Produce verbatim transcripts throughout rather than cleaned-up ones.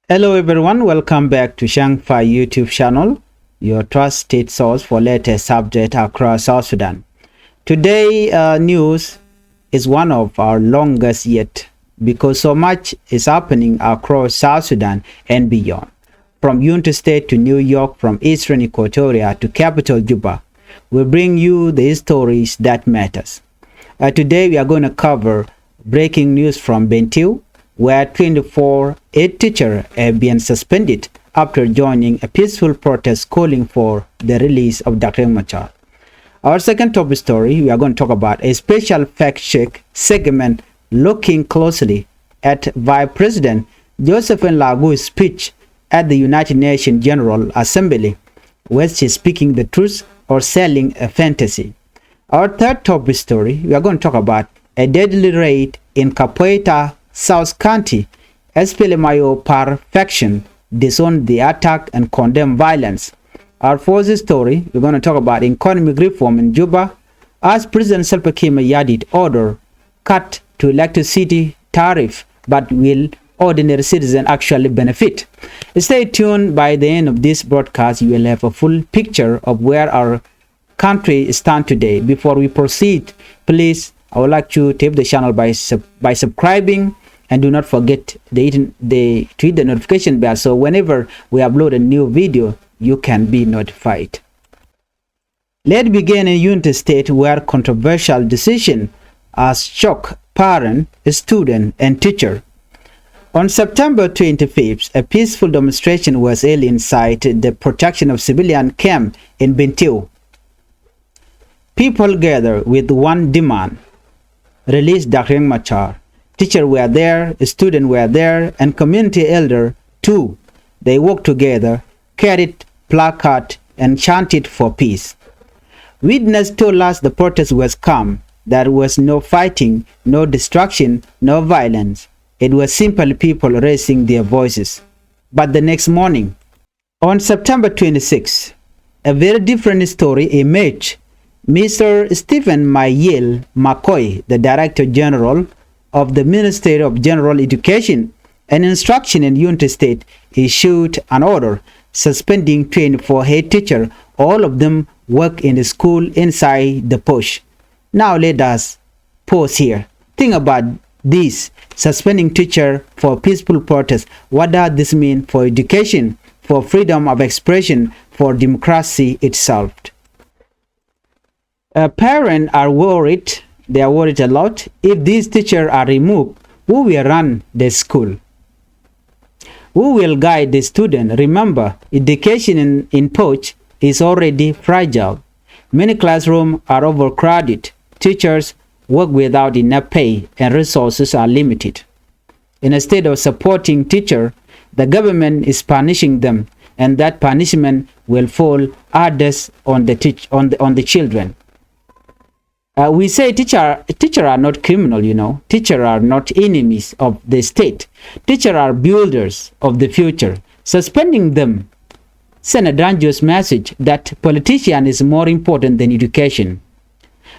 Hello everyone, welcome back to Shangfa YouTube channel, your trusted source for latest update across South Sudan. Today uh, news is one of our longest yet because so much is happening across South Sudan and beyond. From Unity State to New York, from Eastern Equatoria to capital Juba, we bring you the stories that matters. Uh, today we are going to cover breaking news from Bentiu, where twenty-four head teacher have been suspended after joining a peaceful protest calling for the release of Doctor Machar. Our second top story, we are going to talk about a special fact check segment looking closely at Vice President Josephine Lagu's speech at the United Nations General Assembly, where she's speaking the truth or selling a fantasy. Our third top story, we are going to talk about a deadly raid in Kapoeta, South County, S P L M I O par faction disown the attack and condemn violence. Our fourth story, we're going to talk about economic reform in Juba as President Salva Kiir Mayardit order cut to electricity tariff, but will ordinary citizen actually benefit? Stay tuned. By the end of this broadcast, you will have a full picture of where our country stand today. Before we proceed, please, I would like you to help the channel by sub- by subscribing, and do not forget the, the to hit the notification bell, so whenever we upload a new video, you can be notified. Let's begin in Unity State, where controversial decision has shocked parent, student, and teacher. On September twenty-fifth, a peaceful demonstration was held inside the protection of civilian camp in Bentiu. People gathered with one demand: release Doctor Riek Machar. Teachers were there, students were there, and community elders too. They walked together, carried placard, and chanted for peace. Witness told us the protest was calm. There was no fighting, no destruction, no violence. It was simply people raising their voices. But the next morning, on September twenty-sixth, a very different story emerged. Mister Stephen Mayel McCoy, the Director General of the Ministry of General Education and Instruction in Unity State, issued an order suspending twenty-four head teachers. All of them work in the school inside the post. Now let us pause here. Think about this. Suspending teacher for peaceful protest. What does this mean for education, for freedom of expression, for democracy itself? Uh, parents are worried. They are worried a lot. If these teachers are removed, who will run the school? Who will guide the student? Remember, education in, in Poch is already fragile. Many classrooms are overcrowded. Teachers work without enough pay and resources are limited. Instead of supporting teacher, the government is punishing them, and that punishment will fall hardest on the teach on the, on the children. Uh, we say teacher teacher are not criminal, you know. Teacher are not enemies of the state. Teacher are builders of the future. Suspending them send a dangerous message that politician is more important than education.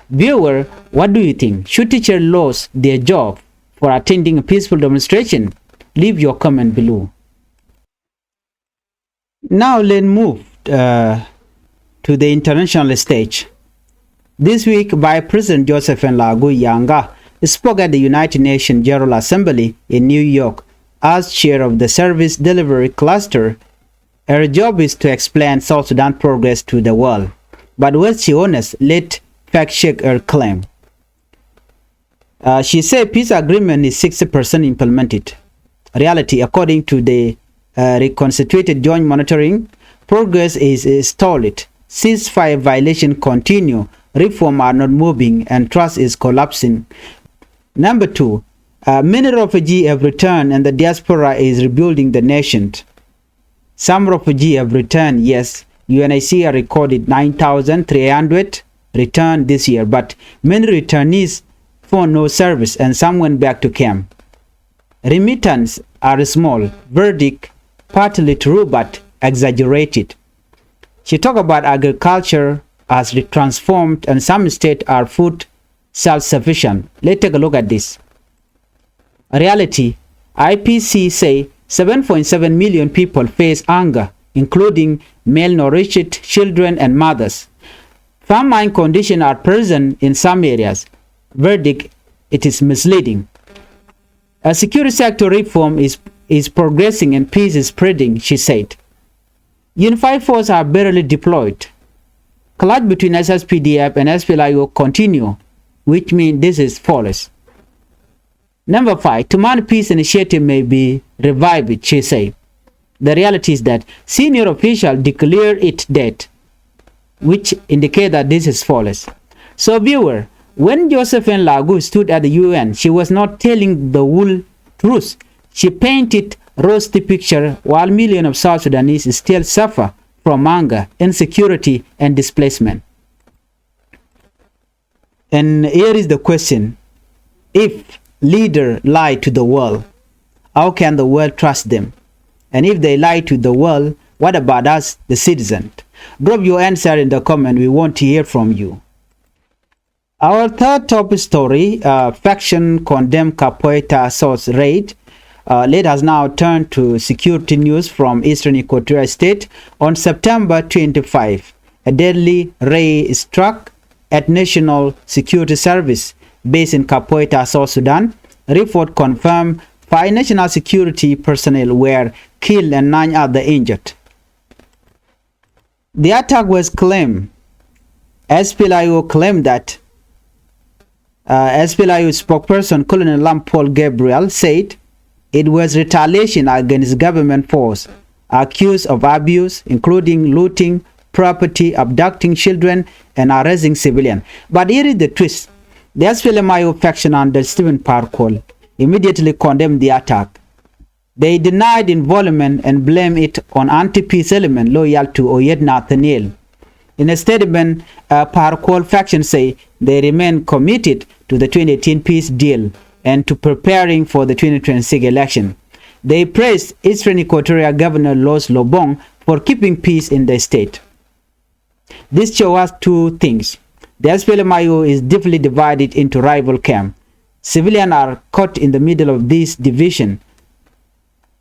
Viewer, what do you think? Should teacher lose their job for attending a peaceful demonstration? Leave your comment below. Now let's move uh, to the international stage. This week, Vice President Josephine Lagu Yanga spoke at the United Nations General Assembly in New York as chair of the Service Delivery Cluster. Her job is to explain South Sudan progress to the world. But was she honest? Let fact check her claim. Uh, she said peace agreement is sixty percent implemented. Reality, according to the uh, reconstituted joint monitoring, progress is, is stalled. Ceasefire violation continue. Reform are not moving, and trust is collapsing. Number two, uh, many refugees have returned, and the diaspora is rebuilding the nation. Some refugees have returned, yes. U N H C R recorded nine thousand three hundred returned this year, but many returnees found no service and some went back to camp. Remittances are small. Verdict, partly true but exaggerated. She talked about agriculture as re- transformed and some states are food self-sufficient. Let's take a look at this. Reality, I P C say Seven point seven million people face hunger, including malnourished children and mothers. Famine conditions are present in some areas. Verdict, it is misleading. A security sector reform is, is progressing and peace is spreading, she said. Unified forces are barely deployed. Clash between S S P D F and S P L A I O continue, which means this is false. Number five, Tumaini Peace Initiative may be revived, she said. The reality is that senior officials declare it dead, which indicate that this is false. So, viewer, when Josephine Lagu stood at the U N, she was not telling the whole truth. She painted rosy picture while millions of South Sudanese still suffer from hunger, insecurity, and displacement. And here is the question. If leader lie to the world, how can the world trust them? And if they lie to the world, what about us, the citizen? Drop your answer in the comment. We want to hear from you. Our third top story, uh, faction condemn Kapoeta South raid. Uh, let us now turn to security news from Eastern Equatoria State. On September twenty-five, a deadly raid struck at National Security Service base in Kapoeta, South Sudan. Report confirm five national security personnel were killed and nine other injured. The attack was claimed. S P L A I O claimed that, uh, S P L A I O spokesperson Colonel Lam Paul Gabriel said it was retaliation against government force accused of abuse, including looting property, abducting children, and arresting civilians. But here is the twist. The S P L M I O faction under Stephen Par Kuol immediately condemned the attack. They denied involvement and blamed it on anti-peace element loyal to Oyet Nathaniel. In a statement, uh, Par Kuol faction say they remain committed to the twenty eighteen peace deal and to preparing for the twenty twenty-six election. They praised Eastern Equatoria Governor Lois Lobong for keeping peace in the state. This shows us two things. The S P L M I O is deeply divided into rival camp. Civilians are caught in the middle of this division.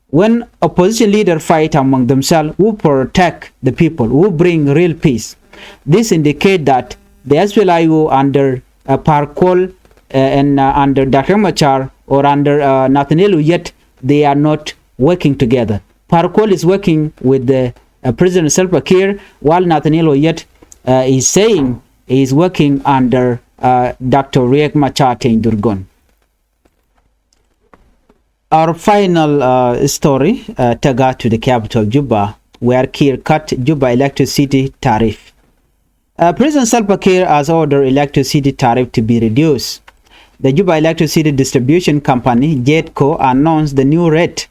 When opposition leaders fight among themselves, who protect the people, who bring real peace? This indicates that the S P L A I O under, uh, Par Kuol, uh, and, uh, under Doctor Machar or under, uh, Nathaniel Oyet, they are not working together. Par Kuol is working with the, uh, President Salva Kiir, while Nathaniel Oyet, uh, is saying he is working under, uh, Doctor Riek Machar Teny Dhurgon. Our final, uh, story, uh, take us to the capital, Juba, where Kiir cut Juba electricity tariff. Uh, President Salva Kiir has ordered electricity tariff to be reduced. The Juba Electricity Distribution Company, GEDCO, announced the new rate.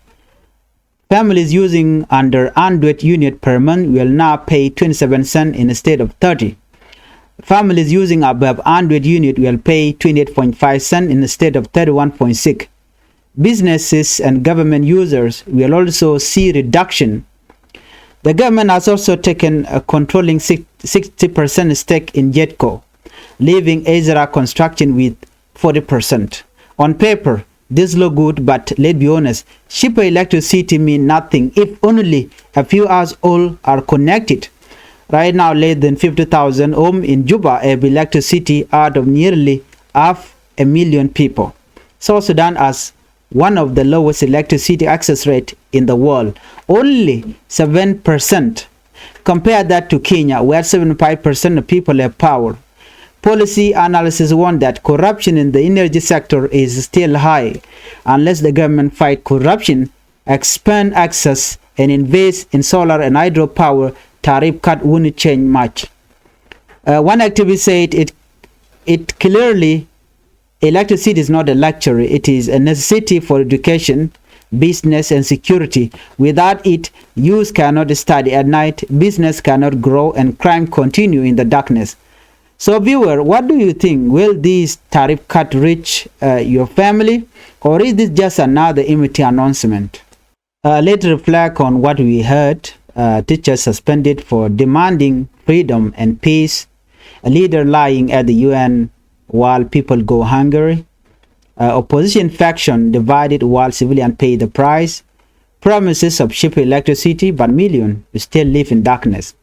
Families using under hundred unit per month will now pay twenty-seven cents instead of thirty. Families using above hundred unit will pay twenty-eight point five cents instead of thirty-one point six. Businesses and government users will also see reduction. The government has also taken a controlling sixty percent stake in GEDCO, leaving Ezra Construction with forty percent. On paper, this look good, but let's be honest, cheaper electricity mean nothing if only a few households are connected. Right now, less than fifty thousand homes in Juba have electricity out of nearly half a million people. South Sudan has one of the lowest electricity access rate in the world, only seven percent. Compare that to Kenya, where seventy-five percent of people have power. Policy analysts warn that corruption in the energy sector is still high. Unless the government fight corruption, expand access, and invest in solar and hydropower, tariff cut won't change much. Uh, one activist said it, it clearly Electricity is not a luxury, it is a necessity for education, business, and security. Without it, youth cannot study at night, business cannot grow, and crime continue in the darkness. So, viewer, what do you think? Will this tariff cut reach, uh, your family, or is this just another empty announcement? Uh, let's reflect on what we heard. Uh, teachers suspended for demanding freedom and peace. A leader lying at the U N while people go hungry. Uh, opposition faction divided while civilians pay the price. promises of cheap electricity, but millions still live in darkness.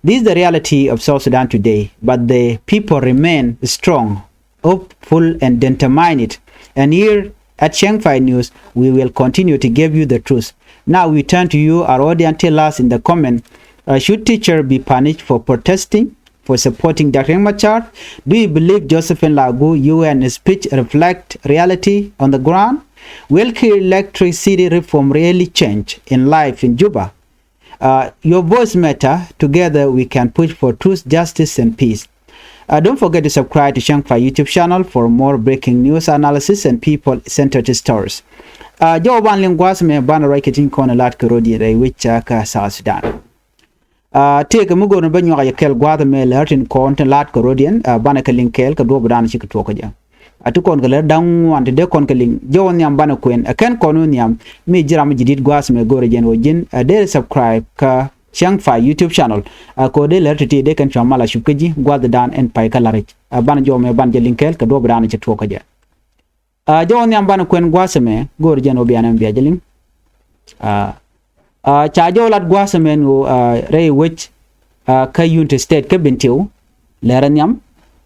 This is the reality of South Sudan today, but the people remain strong, hopeful, and determined. And here at Shangfai News, we will continue to give you the truth. Now we turn to you, our audience. Tell us in the comment, uh, should teacher be punished for protesting, for supporting Doctor Riek Machar? Do you believe Josephine Lagu U N speech reflect reality on the ground? Will key electricity reform really change in life in Juba? Uh, your voice matter. Together we can push for truth, justice, and peace. Uh, don't forget to subscribe to Shangfai YouTube channel for more breaking news analysis and people-centered stories. Uh, jɔw ban liŋ gua̱a̱th mɛ ban ruac kɛ tin kɔn lat kɛ rɔ̱diɛn rɛy wec, uh, kä South Sudan. Uh, tëëkɛ mi go̱o̱r ni bä nyuak yɛ kɛl gua̱a̱th mɛ lɛr tin kɔn tin lat kɛ rɔ̱diɛn, uh, banɛ kɛ liŋ kɛɛl kɛ duɔ̱ɔ̱p dan ci kɛ tuɔɔk kɛ jɛ. A ti kɔn kɛ lɛ da̱ŋ ŋuan ti dee kɔn kɛ liŋ. Jɔw nhiam banɛ kuɛn. Ɛ kɛn kɔn wä nhiam. Mi ji̱ ram mi ji̱ dit gua̱a̱th mɛ go̱o̱rɛ jɛn wä ji̱n. Ɛ dee subscribe kä Shangfai YouTube channel. Ɛ kɛ wä dee lɛr ti ti dee kɛn cua mal a cup kä ji̱ gua̱a̱th dan ɛn pay kä la̱ric. Ɛ banɛ jɔw mɛ ban jɛ liŋ kɛɛl kɛ duɔ̱ɔ̱p dan cɛ tuɔɔk kä jɛ. Ɛ jɔw nhiam banɛ kuɛn gua̱a̱th mɛ go̱o̱rɛ jɛn wä bianɛ mi bia jɛ liŋ. Ɛ Aa, ca jɔw lat gua̱a̱th ɛmɛn ɣöö, aa, rɛy wec, aa, kä Unity State kä Bentiu. Lɛrɛ nhiam,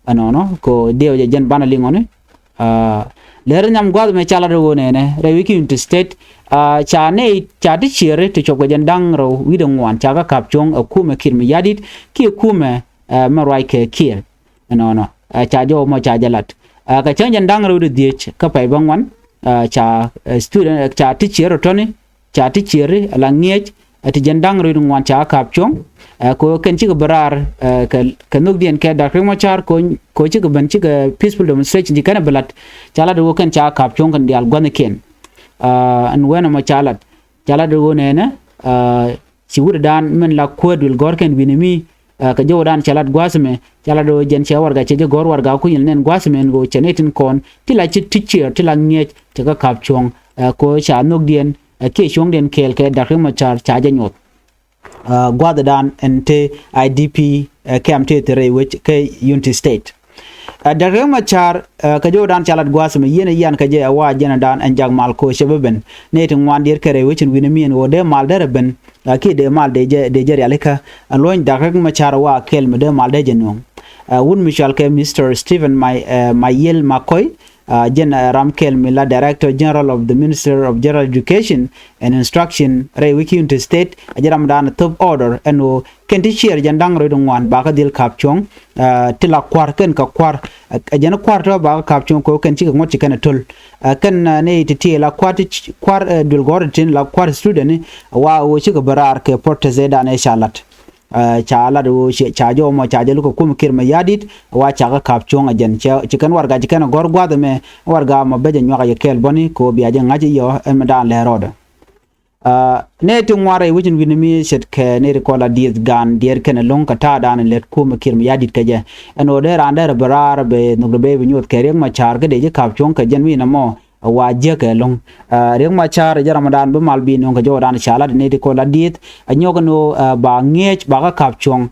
ɛnɔnɔ, kɛ diɛw jɛ jɛn banɛ liŋɔni. Aa, lɛrɛ nhiam gua̱a̱th ɛmɛ ca lat ɣöö nɛnɛ, rɛy wec kä Unity State, aa, ca nɛy, ca ti ciëri ti cuɔp kɛ jɛn da̱ŋ rɛw wi̱cdɛ ŋuan, ca kä ka̱p cuɔ̱ŋ ɛ kumɛ Kiir Mayardit, kiɛ kumɛ, aa, mɛ ruac kɛ Kiir. Ɛnɔnɔ, aa, ca jɔw mɔ ca jɛ lat. Aa, kɛ cäŋ jɛn da̱ŋ rɛw wi̱cdɛ dhieec kä pay bä ŋuan, aa, ca, aa, student, aa, ca ti ciëri tɔ̱ni, ca ti ciëri ala ŋi̱eec, aa, ti jɛn da̱ŋ rɛw wi̱cdɛ ŋuan ca ka̱p cuɔ̱ŋ, aa, kɛ ɣöö kɛn cikɛ bi raar, aa, kɛ, kɛ nhökdiɛn kɛ Doctor Riek Machar kɛ ɣöö, kɛ ɣöö cikɛ ben cikɛ peaceful demonstration ci kɛn ɛ bi lat, ca lat ɣöö kɛn ca ka̱p cuɔ̱ŋ kɛn diaal gua̱thnikiɛn. Aa, ɛn wɛnɛ mɔ ca lat, ca lat ɣöö nɛnɛ, aa, ci wutdan min la kuäär duël gɔ̱rkɛn wi̱ni mi, aa, kɛ jɔwdan ca lat gua̱a̱th ɛmɛ, ca lat ɣöö jɛn cɛ warɛga cɛ jɛ gɔ̱r warɛga kunyil nɛn gua̱a̱th ɛmɛ ɛn ɣöö cɛ nɛy tin kɔn ti la ci ti ciëër ti la ŋi̱eec cɛ kä ka̱p cuɔ̱ŋ, aa, kɛ ɣöö ca nhökdiɛn, aa, kiɛ cuɔ̱ŋdiɛn kɛɛl kɛ Doctor Riek Machar ca jɛ nyoth. Aa, gua̱a̱thdan ɛn te I D P, aa, camp te te rɛy wec kä Unity State. Aa, Doctor Riek Machar, aa, kɛ jɔwdan ca lat gua̱a̱th ɛmɛ yieen ɛ yian kɛ jɛ ɛ wa jɛnɛdan ɛn jak mal kɛ ɣöö cɛ bi ben. Nɛy ti ŋuan diɛɛr kɛ rɛy wec ɛn wi̱ni mi ɛn ɣöö dee mal derɛ ben, aa, kiɛ dee mal dee jɛ, dee jɛ rialikä. Ɛn luɔ̱ny Doctor Riek Machar wa kɛl mi dee mal dee jɛ nuɔ̱ŋ. Aa, wut mi cɔal kɛ Mister Stephen May-, aa, Mayel Makoi, aa, jɛn, aa, ram kɛl mi la Director General of the Minister of General Education and Instruction rɛy wec kä Unity State, aa, jɛn ramdan thop order ɛn ɣöö kɛn ti ciëër jɛn da̱ŋ rɛw wi̱cdɛ ŋuan bakä dhil ka̱p cuɔ̱ŋ, aa, ti la kua̱r kɛn kɛ kua̱r, aa, jɛn kua̱r tɔ̱ bakä ka̱p cuɔ̱ŋ kɛ ɣöö kɛn cikɛ ŋuɔ̱t ci kɛn ɛ to̱l. Aa, kɛn, aa, nɛy ti ti la kua̱r ti ci-, kua̱r, aa, duël gɔ̱r ti tin la kua̱r student ni, wa ɣöö cikɛ bi raar kɛ protest ëëdan ëë ca lat. Aa, ca lat ɣöö ci, ca jɔw mɔ ca jɛ luk ɛ kumɛ Kiir Mayardit, wa ca kä ka̱p cuɔ̱ŋ ɛ jɛn. Cɛ, ci kɛn warɛga ci kɛn ɛ gɔ̱r gua̱a̱th ɛmɛ, warɛga mɔ bɛ jɛ nyuak ɛ yɛ kɛɛl bäni, kɛ ɣöö bia jɛ ŋa̱c i̱ yɔ ɛn mi daan lɛr rɔɔdɛ. Aa, nɛy ti ŋuan rɛy wec ɛn wi̱ni mi ce̱tkɛ nɛy ti kɔn la dieth gan diɛɛr kɛn ɛlɔ̱ŋ kɛ ta̱a̱dan lät kumɛ Kiir Mayardit kɛ jɛ. Ɛn ɣöö dee raan derɛ bi raar bɛ nhök dee bɛ bi nyoth kɛ Riek Machar kä dee ji̱ ka̱p cuɔ̱ŋ kɛ jɛn wi̱i̱ nɔmɔ, aa, wa jiäk kɛ ɛlɔ̱ŋ. Aa, Riek Machar jɛn ramdan bi mal bi nöŋ kɛ jɔwdan ca lat nɛy ti kɔn la dieth. Aa, nyɔk ɛn ɣöö, aa, ba ŋi̱eec bakä ka̱p cuɔ̱ŋ.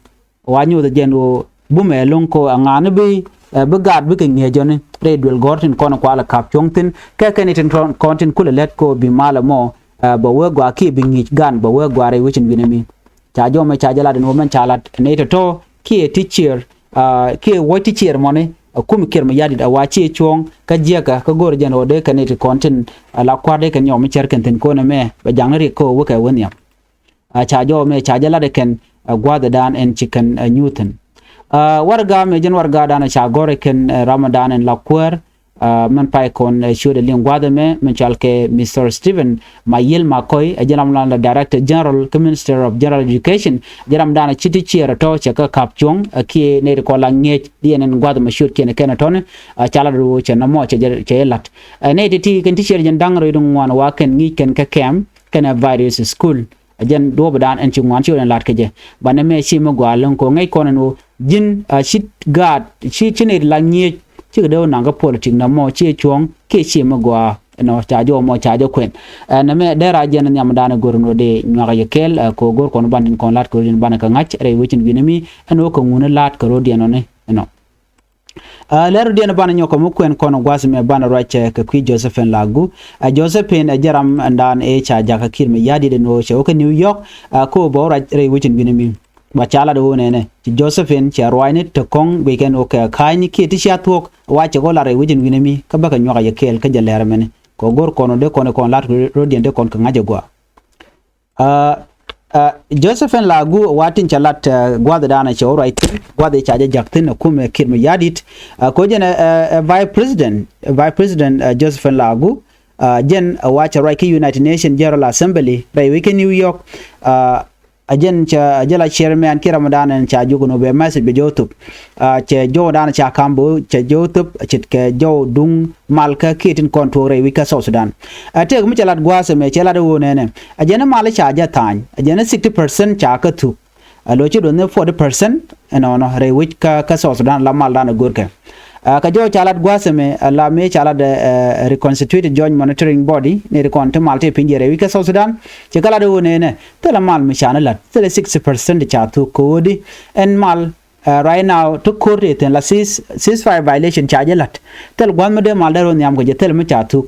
Wa nyoth ɛ jɛn ɣöö bumɛ ɛlɔ̱ŋ kɛ ɣöö ɛ ŋa̱a̱ni bi, aa, bi gaat bikɛ ŋi̱eec jɔni rɛy duël gɔ̱r tin kɔn ɛ kualɛ ka̱p cuɔ̱ŋ thi̱n. Kɛ kɛn i̱ tin kɔn tin kulɛ lät kɛ ɣöö bi mal ɛmɔ, aa, bɛ wee gɔaa kiɛ bi ŋi̱i̱c gan bɛ wee gɔaa rɛy wec ɛn wi̱ni mi. Ca jɔw mɛ ca jɛ lat ɛn ɣöö mɛn ca lat nɛy tɔ̱tɔ̱ kiɛ ti ciëër, aa, kiɛ wuɔ̱c ti ciëër mɔni, aa, kumɛ Kiir Mayardit ɛ wa ciɛ cuɔ̱ɔ̱ŋ kä jiäkä kä go̱o̱rɛ jɛn ɣöö dee kɛn i̱ ti kɔn tin, aa, la kua̱r dee kɛn nyɔk mi cär kɛn thi̱n kɔn ɛmɛ bɛ jaŋni riɛk kɛ ɣöö wekɛ wä nhiam. Aa, ca jɔw mɛ ca jɛ lat ɛ kɛn, aa, gua̱a̱thdan ɛn ci kɛn, aa, nyuth thi̱n. Aa, warɛga mɛ jɛn warɛgadan ɛ ca gɔ̱r ɛ kɛn, aa, ramdan ɛn la kuäär, aa, mɛn pay kɔn, aa, ciötdɛ liŋ gua̱a̱th ɛmɛ mɛn cɔal kɛ Mister Stephen Mayel Makoi, aa, jɛn ramdan la Director General kä Minister of General Education, jɛn ramdan ɛ ci ti ciëër ɛ tɔ̱ cɛ kä ka̱p cuɔ̱ŋ, aa, kiɛ nɛy ti kɔn la ŋi̱eec diɛn ɛn gua̱a̱th ɛmɛ ciötkiɛn ɛ kɛn ɛ tɔ̱ni, aa, ca lat ɣöö cɛ nɔmɔ cɛ jɛ, cɛ jɛ la̱t. Aa, nɛy ti ti kɛn ti ciëër jɛn da̱ŋ rɛw wi̱cdɛ ŋuan wa kɛn ŋi̱i̱c kɛn kä kɛm kɛnɛ various school. Ɛ jɛn duɔ̱ɔ̱pdan ɛn ci ŋuan ci ɣöö ɛn la̱t kɛ jɛ. Banɛ mɛ ci mi gɔaa ɛlɔ̱ŋ kɛ ɣöö ŋäc kɔn ɛn ɣöö ji̱n, aa, ci gaat, ci, ci nɛy ti la ŋi̱eec, cikɛ dee wä naŋ kä politik nɔmɔ, ciɛ cuɔ̱ɔ̱ŋ, kiɛ ci mi gɔaa, ɛnɔ, ca jɔw mɔ, ca jɛ kuɛn. Aa, nɛmɛ dee raar jɛn nhiamdan ɛ go̱r ɛn ɣöö dee nyuak yɛ kɛɛl, aa, kɛ ɣöö go̱r kɔn banɛ tin kɔn la̱t kɛ ɣöö banɛ kɛ ŋa̱c rɛy wec ɛn wi̱ni mi, ɛn ɣöö kɛ ŋuni la̱t kɛ rɔ̱diɛn ɔni, ɛnɔ. Aa, lɛr rɔ̱diɛn banɛ nyɔk kɛ mi kuɛn kɔn gua̱th mɛ banɛ ruac kɛ kui̱ Josephine Lagu. Aa, Josephine ɛ jɛ ram ɛn daan ëë ca jakä Kiir Mayardit ɛn ɣöö cɛ wä kä New York, aa, kä ɣöö bɛ wä ruac rɛy wec in wi̱nɛ mi. Ba ca lat ɣöö nɛnɛ ci Josephine cɛ ruacni te kɔŋ guickɛn ɣöö kɛ ka̱a̱cni kiɛ ti cia thuɔ̱k wa cɛ kɛ wä lat rɛy wec in wi̱nɛ mi kä bäkɛ nyuak a yɛ kɛɛl kä jɛ lɛr mɛni. Kɛ go̱r kɔn ɔ dee kɔn kɔn lat rɔ̱diɛn dee kɔn kɛ ŋa̱c ɛ gɔaa. Aa, aa, Josephine Lagu wa tin ca lat, aa, gua̱th dan cɛ wä ruac thi̱n, gua̱th ca jɛ jak thi̱n ɛ kumɛ Kiir Mayardit. Aa, ko jɛn ɛ, ɛ, ɛ Vice President, ɛ Vice President, aa, Josephine Lagu, aa, jɛn ɛ wa cɛ ruac kä United Nations General Assembly rɛy wec kä New York. Aa, ɛ jɛn cɛ, ɛ jɛ la chairman kiɛ ram dan ɛn ca juk ni wä bɛ message bɛ jɔw thop. Aa, cɛ jɔw dan ca kam bä cɛ jɔw thop, ce̱tkɛ jɔw duŋ mal kä kiɛ tin kɔn tuɔɔk rɛy wec kä South Sudan. Aa, tëëk mi cɛ lat gua̱a̱th ɛmɛ cɛ lat ɣöö nɛnɛ. Ɛ jɛn mal ca jɛ tha̱a̱ny, ɛ jɛn sixty percent ca kä thuk. Ɛ lo̱ ci duɔth ni forty percent ɛnɔnɔ rɛy wec kä, kä South Sudan la mal dan ɛ go̱rkɛ. Aa, kɛ jɔw ca lat gua̱a̱th ɛmɛ, ɛ la mëë ca lat, ɛ, ɛ, Reconstituted Joint Monitoring Body, ni ri kɔn ti mal tëë piny diɛ rɛy wec kä South Sudan. Cɛ kɛ lat ɣöö nɛnɛ, thilɛ mal mi ca ni la̱t, thilɛ sixty percent ca thuk kɛ ɣöö di ɛn mal, aa, right now ti ko̱r tëë thi̱n la cease, ceasefire violation ca jɛ la̱t. Thil gua̱a̱th mi dee mal dee rɔ nhiam kɛ jɛ thil mi ca thuk.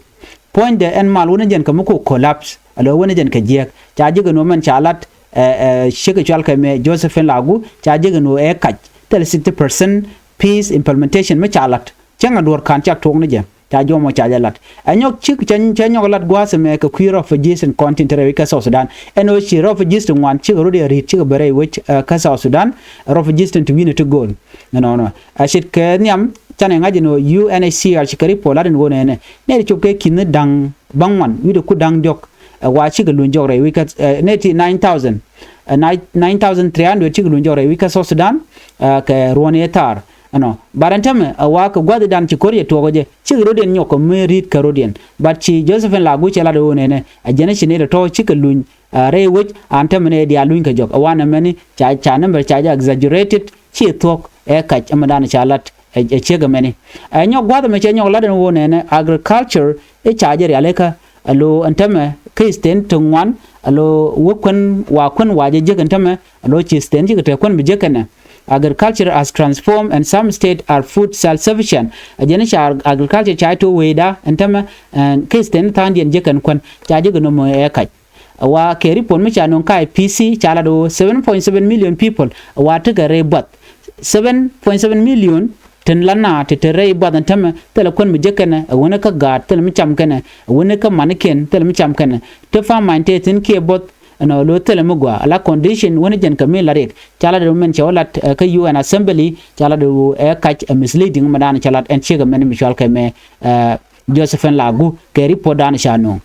Puɔ̱nydɛ ɛn mal wun jɛn kɛ mi ku collapse, alo wun jɛn kɛ jiɛk. Ca ji̱ kɛ nuɔ̱ mɛn ca la̱t, ɛ, ɛ, ciek cual kɛ mɛ Josephine Lagu, ca ji̱ kɛ nuɔ̱ ɛ kac. Thil sixty percent peace implementation mi ca la̱t. Cäŋ a duɔ̱ɔ̱r ka̱n cak tuɔɔk ni jɛ. Ca jɔmɔ ca jɛ lat. Ɛ nyɔk cik cɛ, cɛ nyɔk lat gua̱a̱th ɛmɛ kɛ kui̱ refugees in kɔn tin te rɛy wec kä South Sudan. Ɛn ɣöö ci refugees ti ŋuan cikɛ rɔ̱diɛn ri̱t cikɛ ben rɛy wec, ɛ, kä South Sudan. Refugees tin ti wi̱nɛ ti gööl. Ɛnɔnɔ. Ɛ ce̱tkɛ nhiam canɛ ŋa̱c ɛn ɣöö U N H C R cikɛ report lat ɛn ɣöö nɛnɛ. Nɛy ti cop kɛ ki̱n ni da̱ŋ bäŋuan wi̱cdɛ ku da̱ŋ diɔ̱k. Ɛ wa cikɛ luny jɔk rɛy wec kä, ɛ, nɛy ti nine thousand. Ɛ nine, nine thousand three hundred cikɛ luny jɔk rɛy wec kä South Sudan. Ɛ kɛ ruɔ̱n ëë thaar. Ɛnɔ. But ɛn tämɛ, ɛ wa kɛ gua̱thidan ci ko̱r yɛ tuɔɔk ɛ jɛ, cikɛ rɔ̱diɛn nyɔk kɛ mi ri̱t kɛ rɔ̱diɛn. But ci Josephine Lagu cɛ lat ɛ ɣöö nɛnɛ, ɛ jɛn ci nɛy tɔ̱tɔ̱ cikɛ luny, ɛ, rɛy wec, an tämɛ nɛy diaal luny kɛ jɔk. Ɛ wa nɛmɛni, ca, ca number ca jɛ exaggerated, ci thuɔ̱k, ɛ kac, ɛmɛ dan ca lat, ɛ, ɛ ciek ɛmɛni. Ɛ nyɔk gua̱th ɛmɛ cɛ nyɔk lat ɛn ɣöö nɛnɛ, agriculture, ɛ ca jɛ rial ikä, ɛ lo ɛn tämɛ, kä state ti ŋuan, ɛ lo wä kuän, wa kuän wa jɛ jiäk ɛn tämɛ, alo ci state cikɛ te kuän bi jek kɛnɛ. Agriculture has transformed and some states are food self-sufficient. A jɛn ca agriculture ca to wecda ɛn tämɛ, ɛn kä state tha̱a̱ŋdiɛn jek kɛn kuän ca jek nɔmɔ ɛ kac. A wa kɛ report mi ca nɔŋ ka I P C ca lat ɣöö seven point seven million people a wa tekɛ rɛy buath. Seven point seven million tin la na ti te rɛy buath ɛn tämɛ thilɛ kuän mi jek kɛnɛ, a wänɛ kä gaat thilɛ mi cam kɛnɛ, a wänɛ kä manikiɛn thilɛ mi cam kɛnɛ. Ti farm many te thi̱n kiɛ buɔth, ɛnɔ lo thilɛ mi gɔaa, a la condition wänɛ jɛn kɛ mi la riɛk. Ca la dee mɛn cɛ wä lat, ɛ, kä U N Assembly, ca la dee ɛ kac, ɛ, misleading mɛ dan ca lat ɛn ciek ɛmɛn mi cual kɛ mɛ, ɛ, Josephine Lagu kɛ report dan ca nööŋ.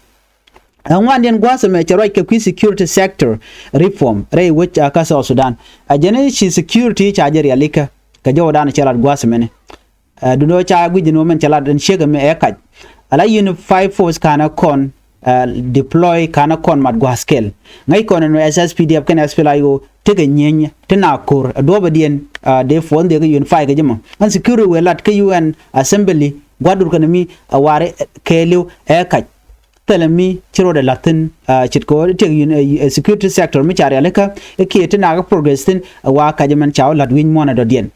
Ɛ ŋuandiɛn gua̱a̱th ɛmɛ cɛ ruac kɛ kui̱ security sector reform rɛy wec, ɛ, kä South Sudan. Ɛ jɛn ci security ca jɛ rialikä kɛ jɔw dan cɛ lat gua̱a̱th ɛmɛni. Ɛ, duundɛ ca guic ni wä mɛn cɛ lat ɛn ciek ɛmɛ ɛ kac. Ala unified force ka̱nä kɔn, ɛ, deploy ka̱nä kɔn mat gua̱a̱th kɛl. Ŋäc kɔn ɛn S S P D F kɛnɛ S P L A I O tekɛ nyieny ti na ko̱r ɛ duɔ̱ɔ̱pɛ diɛn, ɛ, dee force dee kɛ unified kɛ ji̱ mɔ. Ɛn security wëë lat kä U N Assembly gua̱durkɛ ni mi ɛ wa̱a̱ rɛy kɛɛliw ɛ kac. Thilɛ mi ci rɔɔdɛ la̱th thi̱n, ɛ, ce̱tkɛ ɣöö tiɛk yun, ɛ, ɛ, security sector mi ca rialikä, ɛ, kiɛ ti nakä progress thi̱n, ɛ, wa kac ɛmɛn ca wä la̱t wi̱ny muɔ̱ɔ̱n ɛ dɔ̱diɛn.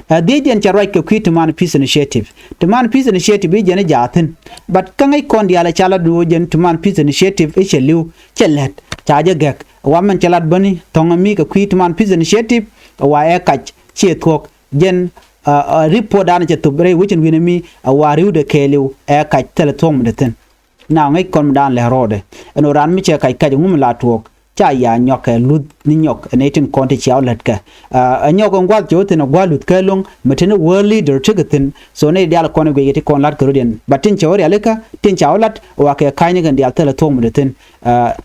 Ɛ, dhiecdiɛn ca ruac kɛ kui̱ Timan Peace Initiative. Timan Peace Initiative i̱ jɛn i̱ jaath thi̱n. But kä ŋäc kɔn diaal ɛ ca la̱t ni ɣöö jɛn Timan Peace Initiative i̱ cɛ li̱w, cɛ lɛt, ca jɛ gɛ̈k. Ɛ, wa mɛn cɛ la̱t bäni thɔ̱ŋ ɛ mi kɛ kui̱ Timan Peace Initiative, ɛ, wa ɛ kac, ciɛ thuɔ̱k, jɛn, ɛ, ɛ, report dan cɛ thop rɛy wecin wi̱nɛ mi, ɛ, wa ri̱wdɛ kɛɛliw, ɛ, kac thilɛ thuɔ̱k mi dee thi̱n. Na ŋäc kɔn mi dan lɛ rɔɔdɛ. Ɛn ɣöö raan mi cɛ kac kac ŋu mi la tuɔɔk. Ca ya nyɔk kɛ luth ni nyɔk ɛ nɛy tin kɔn ti cia wä lät kɛ. Ɛ, ɛ nyɔk ɛn gua̱th cɛ wä thi̱n ɛ gua̱a̱th luth kɛ lo̱ŋ mi tin world leader tekɛ thi̱n. So nɛy diaal kɔn ɛ guic ɛ ti kɔn la̱t kɛ rɔ̱diɛn. But tin cɛ wä rialikä, tin ca wä la̱t, ɛ wa kɛ ka̱ny ni kɛn diaal thilɛ thuɔ̱k mi dee thi̱n. Ɛ,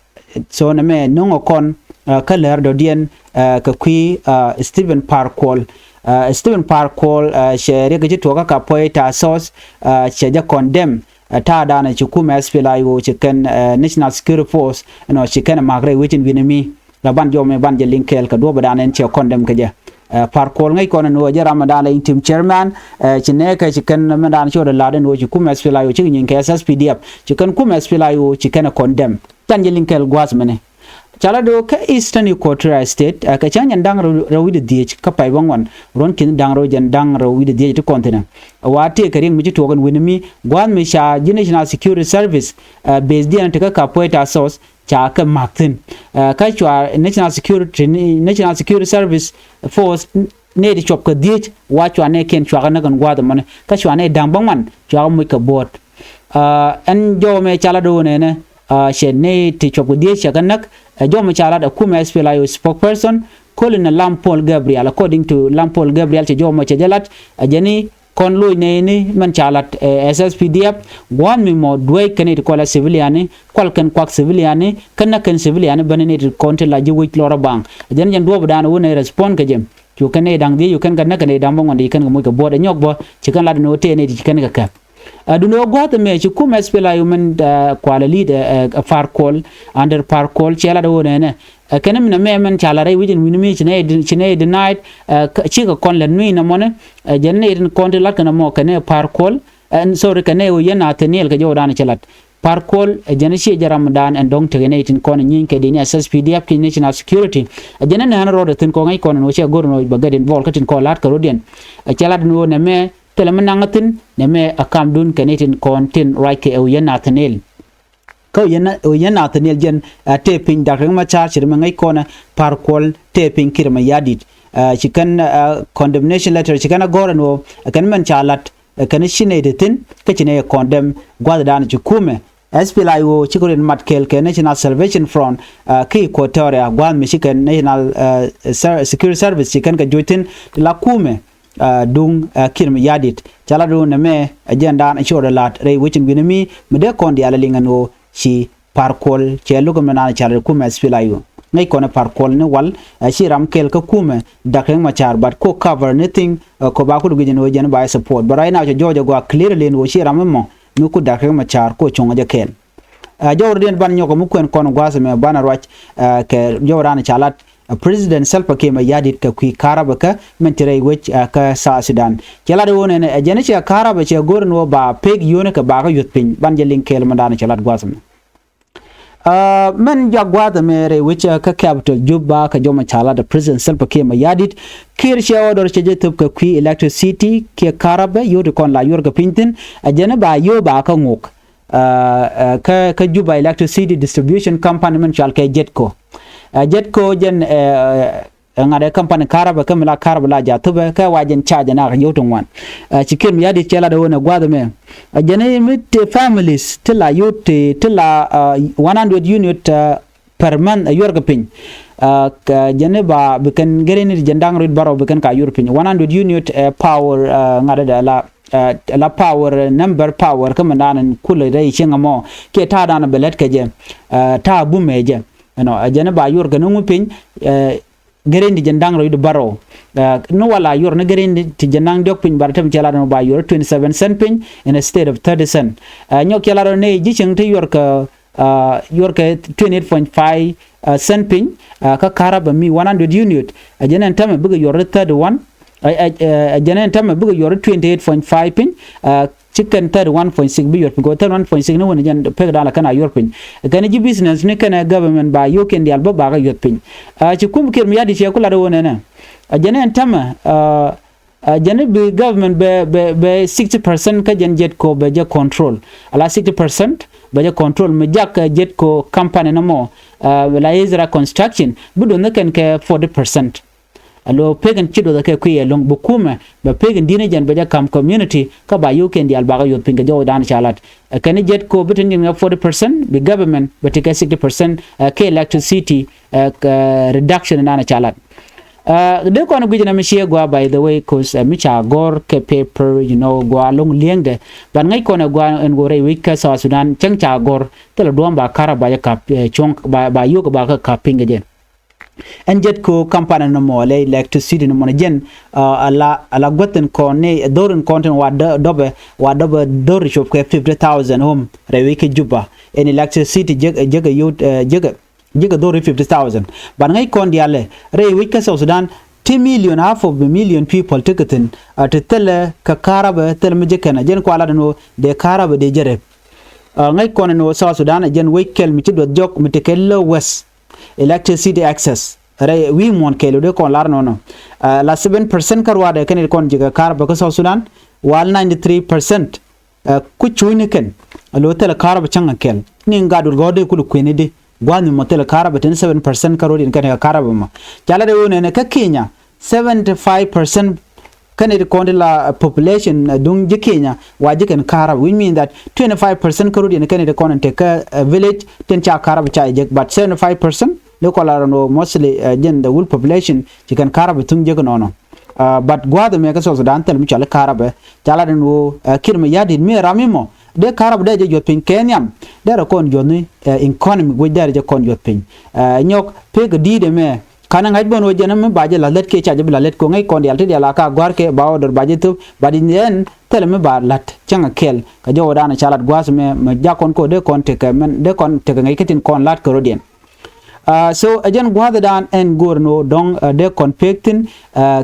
so nɛmɛ no̱ŋ ɛ kɔn, ɛ, kä lɛr dɔ̱diɛn, ɛ, kɛ kui̱, ɛ, Stephen Par Kuol. Ɛ, Stephen Par Kuol, ɛ, cɛ riɛk kɛ ci tuɔɔk kä Kapoeta South, ɛ, cɛ jɛ condemn. Ɛ, ta̱a̱ da̱a̱n ɛ ci kumɛ S P L A I O ci kɛn, ɛ, National Security Force, ɛnɔ ci kɛn ɛ ma̱k rɛy wecin wi̱nɛ mi. La ban jɔmɛ ban jɛ liŋ kɛɛl kɛ duɔ̱ɔ̱pɛ da̱a̱n ɛn cɛ condemn kɛ jɛ. Ɛ, Par Kuol ŋäc kɔn ɛn ɣöö jɛ ram ɛ da̱a̱n la interim chairman, ɛ, ci nɛɛkɛ ci kɛn mɛ da̱a̱n ci ɣöö dɛ la̱t ɛn ɣöö ci kumɛ S P L A I O cikɛ nyieeny kɛ S S P D F. Ci kɛn kumɛ S P L A I O ci kɛn ɛ condemn. Can jɛ liŋ kɛɛl gua̱a̱th mɛnɛ. Ca lat ɣöö kä Eastern Equatoria State, ɛ, kɛ cäŋ jɛn da̱ŋ rɛw, rɛw wi̱cdɛ dhieec kä pay bäŋuan, ruɔ̱n ki̱n da̱ŋ rɛw jɛn da̱ŋ rɛw wi̱cdɛ dhieec ti kɔn thi̱n. Ɛ, wa tëëkɛ riɛk mi ci tuɔɔk ɛn wi̱ni mi gua̱a̱th mi ca ji̱ National Security Service, ɛ, base diɛn ti kä Kapoeta South, ca kɛ ma̱k thi̱n. Ɛ, kä cua National Security, National Security Service Force, nɛy ti cuɔp kɛ dhieec, wa cua nɛy kiɛn cua kɛ näk ɛn gua̱a̱th ɛmɔni, kä cua nɛy da̱ŋ bäŋuan cua kɛ moc kɛ buɔ̱ɔ̱t. Ɛ, ɛn jɔw ɛmɛ ca lat ɣöö nɛnɛ, ɛ, cɛ nɛy ti cuɔp kɛ dhieec cɛ kɛ näk. Ɛ, jɔw ɛmɛ ca lat ɛ kumɛ S P L A I O spokesperson, Colonel Lam Paul Gabriel. According to Lam Paul Gabriel, cɛ jɔw ɛmɔ cɛ jɛ lat, ɛ, jɛn i̱ kɔn loc nɛɛni mɛn ca lat, ɛ, S S P D F, gua̱a̱th mi mɔ dueec kɛn nɛy ti kɔn la civilian ni, kual kɛn kuak civilian ni, kɛn nä kɛn civilian ni bäni nɛy ti kɔn ti la ji̱ wec lɔrä baŋ. Ɛ jɛn jɛn duɔ̱ɔ̱pdan wun nɛy respond kɛ jɛ. Cu kɛn nɛy da̱ŋ dhieec, cu kɛn kɛ näk kɛ nɛy da̱ŋ bäŋuan, ci kɛn kɛ moc kɛ buɔ̱ɔ̱t. Ɛ nyɔk bä, ci kɛn lat ni ɣöö tëë nɛy ti ci kɛn kɛ kɛp. Ɛ, duundɛ ɣöö gua̱a̱th ɛmɛ ci kumɛ S P L A I O mɛn, ɛ, kualɛ lead, ɛ, ɛ, Par Kuol, under Par Kuol, cɛ lat ɣöö nɛnɛ. Ɛ, kɛn min ɛmɛ mɛn ca lat rɛy wi̱c ɛn wi̱ni mi ci nɛy di-, ci nɛy denied, ɛ, kä, cikɛ kɔn lät mi nɔmɔni, ɛ, jɛn nɛy tin kɔn ti lat kɛn ɛmɔ kɛn ɛ Par Kuol, ɛ, sorry, kɛn ɛ Oyɛn Nathaniel kɛ jɔwdan cɛ lat. Par Kuol, ɛ, jɛn ciɛ jɛ ramdan ɛn dɔ̱ŋ tekɛ nɛy tin kɔn nyieny kɛ di̱t ni S S P D F ki National Security. Ɛ, jɛn ɛ nɛn rɔɔdɛ thi̱n kɔn ŋäc kɔn ɛn ɣöö cɛ go̱r ɛn ɣöö bɛ get involved kä tin kɔn la̱t kɛ rɔ̱diɛn. Ɛ, cɛ lat ɛn ɣöö nɛmɛ thilɛ mi naŋ thi̱n, nɛmɛ ɛ kamdun kɛ nɛy tin kɔn tin ruac kɛ Oyɛn Nathaniel. Kä Oyɛn, Oyɛn Nathaniel jɛn, ɛ, tëë piny Dak Riek Machar, ci ri mi ŋäc kɔn ɛ Par Kuol tëë piny Kiir Mayardit. Ɛ, ci kɛn, ɛ, condemnation letter ci kɛn ɛ gɔ̱r ɛn ɣöö ɛ kɛn mɛn ca lat, ɛ, kɛn ci nɛy ti thi̱n, kä ci nɛy ɛ condemn gua̱thdan ci kumɛ S P L A I O cikɛ rɔ in mat kɛɛl kɛ National Salvation Front, ɛ, kä Equatoria, gua̱a̱th mi ci kɛn National, ɛ, Ser-, Security Service ci kɛn kɛ joc thi̱n ti la kumɛ, ɛ, duŋ, ɛ, Kiir Mayardit. Ca lat ɣöö nɛmɛ ɛ jɛndan ci rɔɔdɛ la̱t rɛy wec in wi̱ni mi, mi dee kɔn diaal ɛ liŋ ɛn ɣöö ci Par Kuol cɛ lo̱k ɛmɛ naan ca lat kumɛ S P L A I O. Ŋäc kɔn ɛ Par Kuol ni wal, ɛ, ci ram kɛl kä kumɛ Dak Riek Machar, but ko cover anything, ɛ, ko ba ku lugic ɛn ɣöö jɛn ba ɛ support. But right now cɛ jɔɔc ɛ gɔaa clearly ɛn ɣöö ci ram ɛmɔ mi ku Dak Riek Machar ko cuŋ ɛ jɛ kɛɛl. Ɛ, jɔwrdiɛn ban nyɔk mi kuɛn kɔn gua̱a̱th ɛmɛ banɛ ruac, ɛ, kɛ jɔwdan ca lat, ɛ, President Salva Kiir Mayardit kɛ kui̱ karabä kä mɛn ti rɛy wec, ɛ, kä South Sudan. Cɛ lat ɣöö nɛnɛ, ɛ, jɛn cɛ karabä cɛ go̱r ɛn ɣöö ba pek yio̱o̱ni kɛ bakä yuth piny. Ban jɛ liŋ kɛɛl mɛn dan cɛ lat gua̱a̱th ɛmɛ. Ɛ, mɛn jak gua̱a̱th ɛmɛ rɛy wec, ɛ, kä capital Juba kɛ jɔmɛ ca lat ɛ President Salva Kiir Mayardit. Kiir cɛ order cɛ jɛ thöp kɛ kui̱ electricity kiɛ karabä yio̱o̱ ti kɔn la yuɔr kɛ piny thi̱n. Ɛ, jɛn ba yio̱o̱ ba kä ŋok. Ɛ, ɛ, kä, kä Juba Electricity Distribution Company min cual kɛ Jetco. Ɛ, Jetco jɛn, ɛ, ɛ, ŋa̱t ɛ company karabä kä mi la karabä la ja̱ thupɛ kä wa jɛn charge na kɛ yio̱w ti ŋuan. Ɛ, ci Kiir Mayardit cɛ lat ɛ ɣöö nɛ gua̱a̱th ɛmɛ. Ɛ, jɛn mi ti families ti la yio̱w ti, ti la, ɛ, one hundred unit, ɛ, per month ɛ yuɔr kɛ piny. Ɛ, kɛ jɛn ba bi kɛn gɛrɛni ti jɛn da̱ŋ ruit bärɔw bi kɛn ka yuɔr piny. One hundred unit, ɛ, power, ɛ, ŋa̱t ɛ la, ɛ, la power, ɛ, number power kä mi dan kulɛ rɛy cieŋ ɛmɔ. Kiɛ ta̱a̱ dan bɛ lät kɛ jɛ, ɛ, ta̱a̱ bumɛ jɛ. Ɛnɔ, ɛ, jɛn ba yuɔr kɛ ni ŋu piny, ɛ, gɛrɛni ti jɛn da̱ŋ rɛw wi̱cdɛ bärɔw. Ɛ, ni wala yuɔr ni gɛrɛni ti jɛn da̱ŋ diɔ̱k piny, bärɛ tɛm cɛ lat ni ba yuɔr twenty seven cent piny instead of thirty cent. Ɛ, nyɔk cɛ lat ni ji̱ cieŋ ti yuɔr kɛ, ɛ, yuɔr kɛ twenty eight point five, ɛ, cent piny, ɛ, kä karabä mi one hundred unit. Ɛ, jɛn ɛn tämɛ bikɛ yuɔr thirty one. Ɛ, ɛ, ɛ, jɛn ɛn tämɛ bikɛ yuɔr twenty eight point five piny. Ɛ, ci kɛn thirty one point six bi yuɔr piny, kɛ thirty one point six ni wen jɛn pek dan la kɛn a yuɔr piny. Kɛn ji̱ business ni kɛn government ba yio̱o̱kiɛn diaal bä ba kɛ yuɔr piny. Ɛ, ci kum Kiir Mayardit cɛ ku lat ɣöö nɛnɛ. Ɛ, jɛn ɛn tämɛ, ɛ, ɛ, jɛn bi government bɛ, bɛ, bɛ sixty percent kä jɛn Jetco bɛ jɛ control. Ala sixty percent bɛ jɛ control mi jak, ɛ, Jetco company ni mɔ, ɛ, la Ezra Construction bi duɔth ni kɛn kɛ forty percent. Alo pek in ci duɔth kɛ kui̱ ɛlɔ̱ŋ bi kumɛ bɛ pek in di̱n jɛn bɛ jɛ kam community kä ba yio̱o̱kiɛn diaal bakä yuɔth piny kɛ jɔwdan ca lat. Ɛ, kɛn Jetco bi tin jɛn kɛ forty percent, bi government bɛ ti kɛ sixty percent, ɛ, kɛ electricity, ɛ, kɛ reduction in an ca lat. Ɛ, dee kɔn guic in mi ciɛ gua, by the way, 'cause, ɛ, mi ca gɔr kɛ paper, you know, gua loŋ liɛŋdɛ. Ban ŋäc kɔn ɛ gua ɛn gua rɛy wec kä South Sudan cäŋ ca gɔr thilɛ duɔ̱ɔ̱m ba karabä jɛ kap, ɛ, cuɔ̱ŋ ba, ba yio̱o̱k ba kä kap piny kɛ jɛ. Ɛn Jetco company ni mɔ lɛ electricity ni mɔ ni jɛn, ɛ, ala, ala guäth in kɔn ni dhor in kɔn tin wa dɔ-, dɔbɛ, wa dɔbɛ dhor cop kɛ fifty thousand home rɛy wec kä Juba. Ɛn electricity jek, jek yot, ɛ, jek, jek dhor fifty thousand. Ban ŋäc kɔn dialɛ rɛy wec kä South Sudan ti million, half of the million people ti kɛ thin, ɛ, ti thilɛ kɛ karabä thilɛ mi jek kɛn a jɛn kua lat ni wä dee karabä dee jɛ rep. Ɛ, ŋäc kɔn ni wä South Sudan ɛ jɛn wec kɛl mi ci duɔth jɔk mi ti kɛ lowest. electricity access. Rɛy wi̱i̱ muɔ̱ɔ̱n kɛɛl ɔ dee kɔn lar nɔnɔ. La seven percent kä ruaadɛ kɛn it kɔn ji̱ kɛ karabɛ kä South Sudan, wal ninety three percent ku cuucni kɛn a lo̱ thilɛ karabɛ cäŋ a kɛl. Ni gat wut gɔ̱r dee kul kuëni di gua̱a̱th mi mɔ thilɛ karabɛ tin seven percent kä ruaadɛ kɛn kɛ karabɛ mɔ. Ca lat ɛ ɣöö nɛnɛ kä Kenya, seventy five percent kɛn it kɔn ti la population duŋ ji̱ Kenya wa ji̱ kɛn karabɛ, which mean that twenty five percent kä ruaadɛ kɛn it kɔn in te kä village tin ca karabɛ ca jek, but seventy five percent ni kɔn la rɔn ɣöö mostly jɛn the whole population ci kɛn karabɛ thuŋ jek nɔnɔ. But gua̱a̱th ɛmɛ kä South Sudan thil mi cɔal i̱ karabɛ, ca lat ɛn ɣöö Kiir Mayardit mi ram imɔ dee karabɛ dee jɛ juɔth piny kɛ nhiam, derɛ kɔn juɔthni economy wec derɛ jɛ kɔn juɔth piny. Nyɔk pek kɛ di̱i̱t ɛmɛ kanɛ ŋa̱c bän ɣöö jɛn mi ba jɛ la̱th lät kiɛ ca jɛ bi la̱th lät kɛ ŋäc kɔn diaal ti diaal a ka gua̱r kɛ ba order ba jɛ thop, but in the end thilɛ mi ba la̱t cäŋ a kɛl kɛ jɔwädan ca lat gua̱a̱th ɛmɛ mɛ jak kɔn kɛ ɣöö dee kɔn tekɛ mɛn dee kɔn tekɛ ŋäc kä tin kɔn la̱t kɛ rɔ̱diɛn. So ɛ jɛn gua̱a̱thdan ɛn go̱o̱r ni ɣöö dɔ̱ŋ dee kɔn pek thi̱n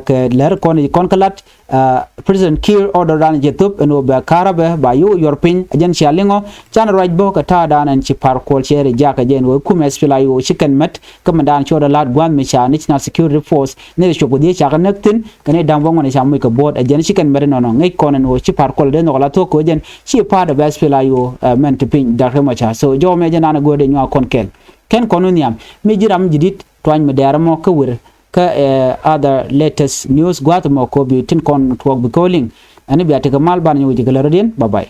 kɛ lɛr kɔn i̱ kɔn kä lat. President Kiir order dan jɛ thop ɛn ɣöö bɛ karabɛ ba yio̱w yuɔr piny, ɛ jɛn cia liŋɔ canɛ ruac bä kɛ ta̱a̱dan ɛn ci Par Kuol cɛ ri jakä jɛ ɛn ɣöö kumɛ SPLA-IO ci kɛn mät kä mɛn dan ci order la̱t gua̱a̱th mi ca National Security Force ni ri cuɔp kɛ dhiec cakɛ näk thi̱n kɛ ni da̱ŋ bä ŋuan ca moc kɛ buɔ̱ɔ̱t, ɛ jɛn ci kɛn mät inɔnɔ ŋäc kɔn ɛn ɣöö ci Par Kuol dee nhɔk la thuɔ̱k kɛ ɣöö jɛn ci part of SPLA-IO mɛn ti piny Doctor Riek Machar. So jɔw mɛ jɛn an ɛ go̱o̱r dee nyuak kɔn kɛl. Kɛn kɔn wä nhiam mi ji̱ ram ji̱ di̱t tuany mi dɛɛr ɛmɔ kä wir kä other latest news gua̱a̱th ɛmɔ kɛ ɣöö bi tin kɔn tuɔɔk bi kɛ wä liŋ. Ɛn i̱ bia tekɛ mal banɛ nyɛ wec kɛ lät rɔ̱diɛn. Bye bye.